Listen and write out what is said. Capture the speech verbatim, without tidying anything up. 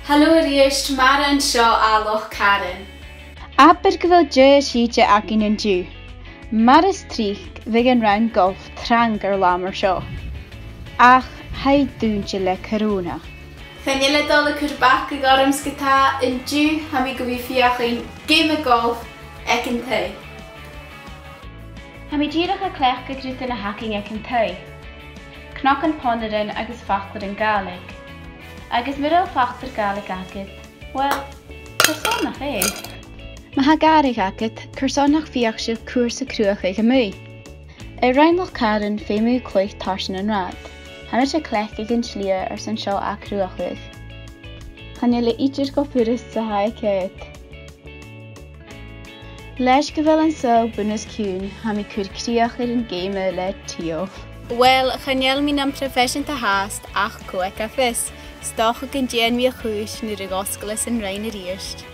Halò a-rithist, mòran taing, a Loch Carrann. Abair gu bheil deagh shìde againn an-diugh. Mar as trice bhiodh an rann golf trang air latha mar seo. Ach tha e dùinte le corona. Chan eil e a' dol a chur bacadh ormsa ge-tà an-diugh, tha mi gu bhith a' feuchainn geama golf aig an taigh. Tha mi dìreach a' cleachdadh rudan a th' againn aig an taigh. Cnocan Pònairean agus faclairean Gàidhlig. Agus mura bheil faclair Gàidhlig agad, uill, carson nach e? Ma tha gàrradh agad, carson nach feuch sibh cùrsa cruthaichean a-muigh? Air Rann Loch Carrann feumaidh tu cluich tarsainn an rathaid. Tha mise a' cleachdadh an t-slighe airson seo a chruthachadh. Chan eil e idir cho furasta 's a tha e a' coimhead. Leis gu bheil an saoghal bunasach, tha mi a' cur crìoch air an geama le Tìo. Uill, chan eil mi nam proifeiseanta fhathast ach cò aig a tha fios, 's dòcha gun dèan mi a' chùis nuair a dh'fhosglas an roinn a-rithist.